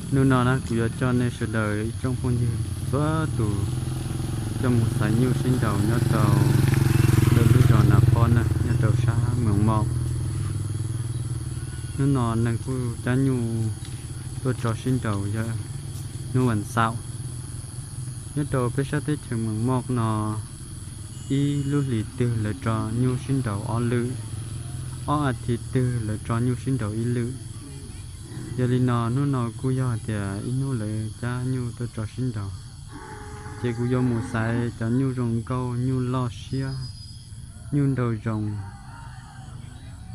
Hnub no na kuv yuav coj nej sawv daws ib tsoom phooj ywg txhua tus coj mus xaiv nyuj sib nraus nyob rau lub zos Nas Khob na, nyob rau sab Mees Mom. Hnub no neeg kuj cab nyuj tuaj tso sib nraus yog hnub vas xaum. Nyob rau peb sab teb chaws Mees Mom no, ib lub hlis twg lawv tso nyuj sib nraus ob lwm, ob as thiv twg lawv tso nyuj sib nraus ib lwm. Yog li no hnub no kuj yog tias ib hnub lawv cab nyuj tuaj tso sib nraus, ces kuv yuav mus xaiv cov nyuj zoo nkauj, nyuj loj siab, nyuj nraus zoo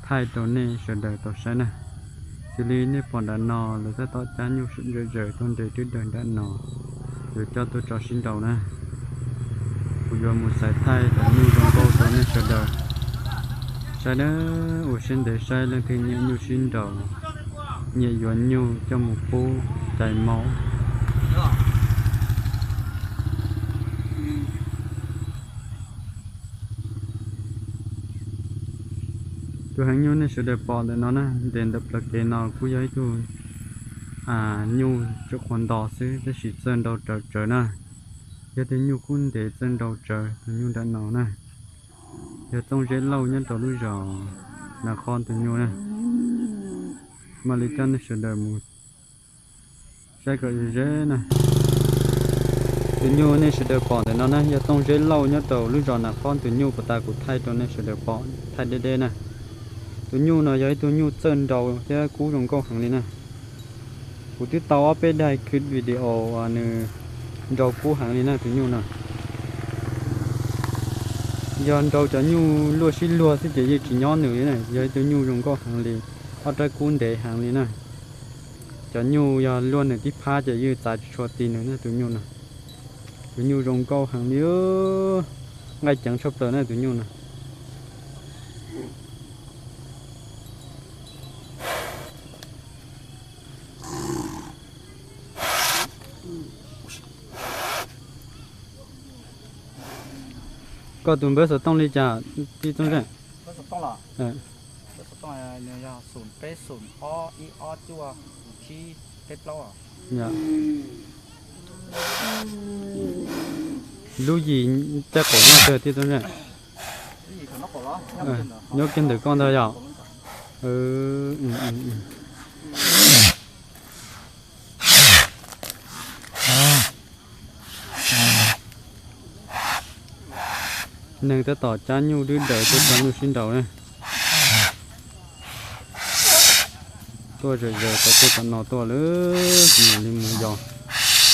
thaij rau nej sawv daws tau saib na. Xws li nej pom nram no lawv tab tom cab nyuj zawm zawm tuaj nres twb dawg nram no, yuav coj tuaj tso sib nraus na. Kuv yuav mus xaiv thaij cov nyuj zoo nkauj rau nej sawv daws saib na. Ua siab ntev saib leej twg nyiam nyuj sib nraus, nyiam yuav nyuj coj mus pub cais maum. Tus heev nyuj nej sawv daws pom ntawm no na, nres ntawm plawv kev no kuj yog ib tug nyuj tseem qhuav nto xwb tab sis txawj nrau tsawv tsawv na. Yog tus nyuj kub ntev txawj nrau tsawv tus nyuj nram no na. Yog Txooj Zeb Lauj nyob rau lub zos Nas Khob tus nyuj na. Mam li coj nej sawv daws mus saib kom ze ze na. Tus nyuj nej sawv daws pom ntawm no na yog Txooj Zeb Lauj nyob rau lub zos Nas Khob tus nyuj puas tas kuv thaij rau nej sawv daws pom thaij deb deb na. Tus nyuj no yog ib tug nyuj txawj nrau thiab kub zoo nkauj heev li na. Kuv twb tau ob peb daim clip video nws nrau kub heev li na tus nyuj no. Yog nrau cov nyuj luaj sib luag xwb ces yeej tsis nyob nws li na, yog ib tug nyuj zoo nkauj heev li, ob rab kub ntev heev li na. Cov nyuj yog luaj nws tib phab ces yeej txav tsis tshua ti nws na tus nyuj no. Tus nyuj zoo nkauj heev li, nqaij ceev tshaj plaws na tus nyuj no. Koj tus npawb xov tooj li cas tij Txooj Zeb? Lub yim caj qaum nyob kawg tij Txooj Zeb. Nyob kiag ntawm koj ntag yom? Neeg tab tom cab nyuj dwb daws tuaj tso nyuj sib nraus na. Tuaj zom zaws tau tuaj tom no tuaj lawm, kuv mam li mus yos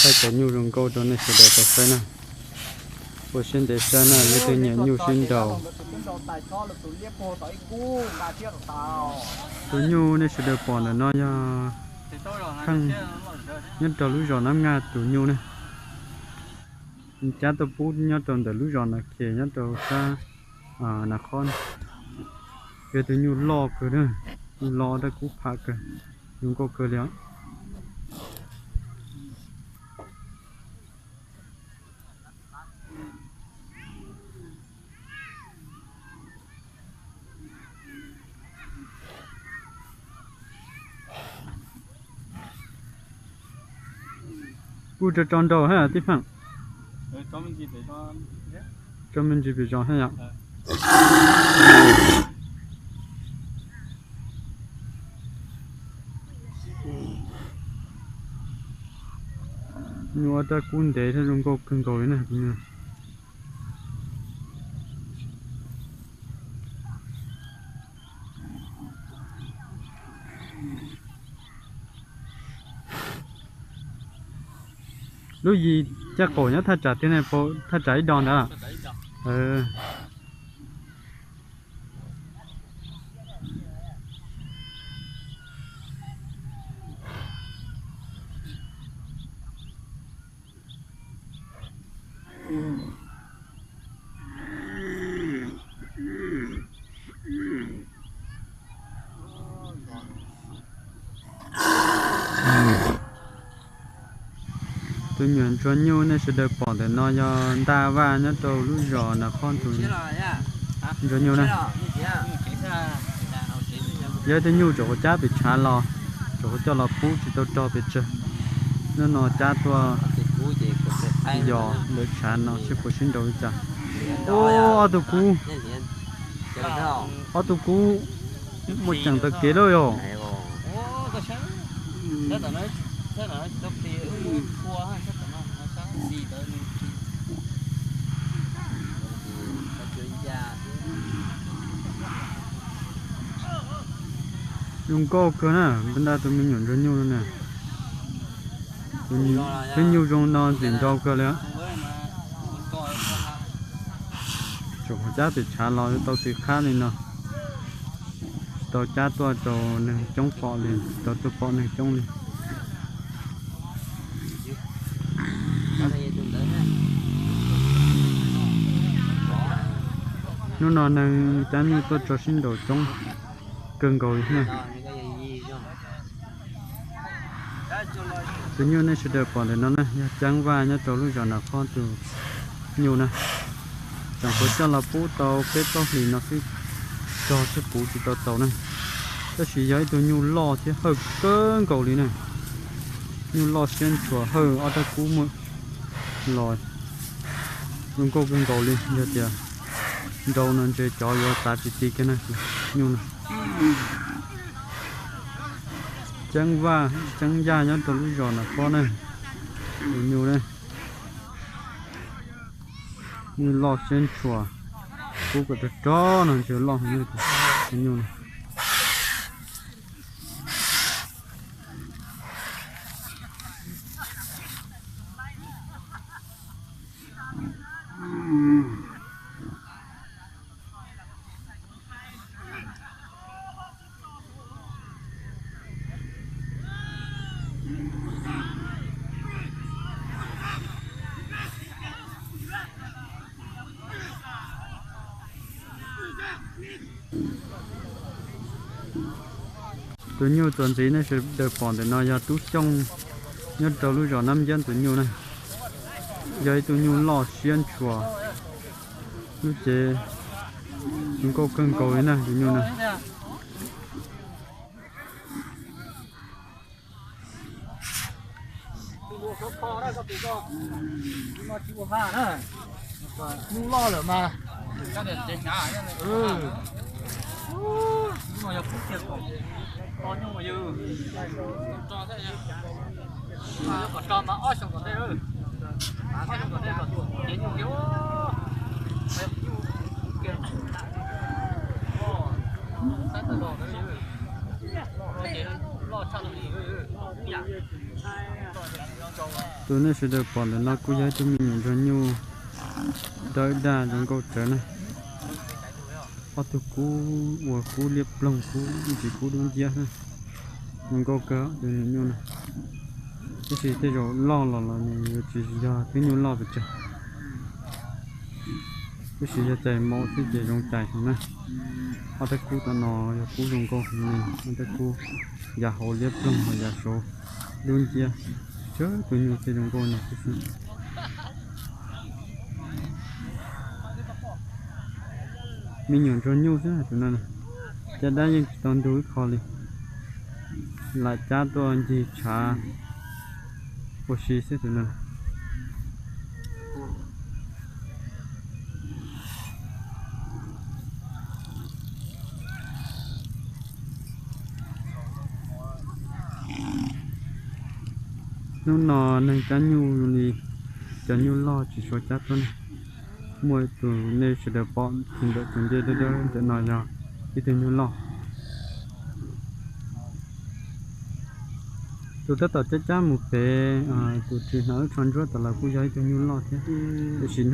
thaij cov nyuj zoo nkauj rau nej sawv daws tau saib na. Ua siab ntev saib na, leej twg nyiam nyuj sib nraus. Tus nyuj nej sawv daws pom ntawm no yog Kheej nyob rau lub zos Nab Naj tus nyuj na. Cab tuaj pub nyob rau ntawm lub zos Nas Khes nyob rau sab Nas Khob na. Yog tus nyuj loj kawg na, nyuj loj dab kub pham kawg, zoo nkauj kawg li os. Kuj tso tso nraus thiab tij Feej. Tso me ntsis pem zos thiab yom. Nyuj ob rab kub ntev thiab zoo nkauj kawg nkaus li na. Lub yim caj qaum nyob thaj tsam tiag ne, thaj tsam ib do ntawd. Tus nyuam ntsuag nyuj nej sawv daws pom ntawm no yog Ntaj Vaj nyob rau lub zos Nas Khob tus ntsuag nyuj na. Yog ib tug nyuj tseem qhuav cab pem tshav los, tseem qhuav coj los pub tsis tau rog pes tsawg. Hnub no cab tuaj yos ntawm tshav no seb puas sib nraus li cas. Ua, ob tug kub, ob tug kub muaj ceem taw kev lawm yog. Zoo nkauj kawg na, npaj ntaj tus me nyuam ntsuag nyuj no na. Tus nyuj zoo no ntxim nraus kawg li. Tsuas cab pem tshav los tau txiv qhab li no. Tsis tau cab tuaj rau neeg coob pom li, tsis tau tuaj pom neeg coob li. Hnub no neeg cab nyuj tuaj tso sib nraus coob kawg nkaus li na. Tus nyuj nej sawv daws pom ntawm no na yog Ceeb Vaj nyob rau lub zos Nam Qhob tus nyuj na. Tseem puav coj los pub tau peb plaub hlis no xwb, tsog thiab puv tsis tau txaus na. Tab sis yog ib tug nyuj loj thiab hawj kawg nkaus li na. Nyuj loj siab ntshua hawj ob rab kub muaj los zoo nkauj kawg nkaus li, yog tias nrau no ntshe cov yuav txav tsis ti kiag na. Nyuj no Ceeb Vaj, Ceeb Yaj nyob rau lub zos Nam Qhob na. Tus nyuj na, nyuj loj siab ntshua, kub kom rog rog no ntshe loj heev tus nyuj no. Tus nyuj txuas ntxiv nej sawv daws pom ntawm no yog Tub Xyooj nyob rau lub zos Nab Ncab tus nyuj na. Yog ib tug nyuj loj siab ntshua, lub cev zoo nkauj kawg nkaus li na tus nyuj na. Nyuj loj lawm mas. Tus nej sawv daws pom ntawm no kuj yog ib tug me nyuam ntsuag nyuj dawb daj zoo nkauj tsawv na. Ob tug kub ua kub liab ploog, kub ib ntsis kub dub nciab na. Zoo nkauj kawg tus nyuj no. Tab sis tej zaum loj los los nws yuav tsis yog twb nyuj loj pes tsawg. Tab sis yog cais maum xwb ces zoo cais heev na. Ob rab kub tom no yog kub zoo nkauj heev li, ob rab kub yav hauv liab ploog ho yav saud dub nciab, tsawg tus nyuj thiaj zoo nkauj no xwb xwb. Me nyuam ntsuag nyuj xwb tus no, caj dab yeej tsis tau ntug ib qho li, lam cab tuaj ncig tshav ua si xwb tus no. Hnub no neeg cab nyuj li, cov nyuj loj tsis suav cab tuaj ne. Muaj tus nej sawv daws pom ntawm tus ncej dawb dawb ntawm no yog ib tug nyuj loj. Tus tab tom cab cab mus pem, tus ris hnav lub tsho ntsuab tom los kuj yog ib tug nyuj loj thiab, tiam sis